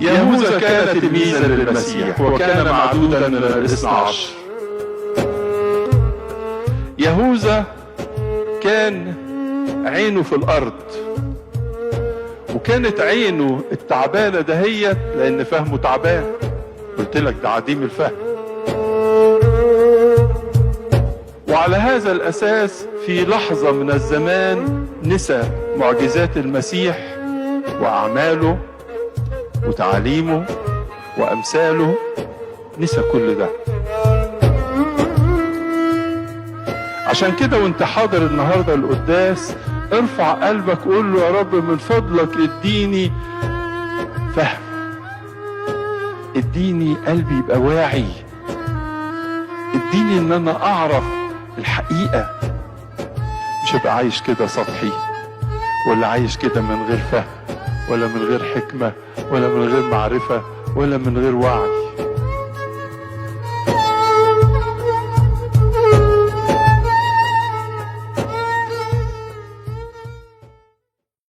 يهوذا كان تلميذا للمسيح وكان معدودا من 12. يهوذا كان عينه في الأرض، وكانت عينه التعبانة دهيت لأن فهمه تعبان. قلت لك ده عديم الفهم. وعلى هذا الأساس في لحظة من الزمان نسى معجزات المسيح وأعماله وتعاليمه وأمثاله، نسى كل ده. عشان كده وانت حاضر النهاردة القداس ارفع قلبك قول له يا رب من فضلك اديني فهم، اديني قلبي يبقى واعي، اديني ان انا اعرف الحقيقة، مش هبقى عايش كده سطحي، ولا عايش كده من غير فهم، ولا من غير حكمة، ولا من غير معرفة، ولا من غير وعي.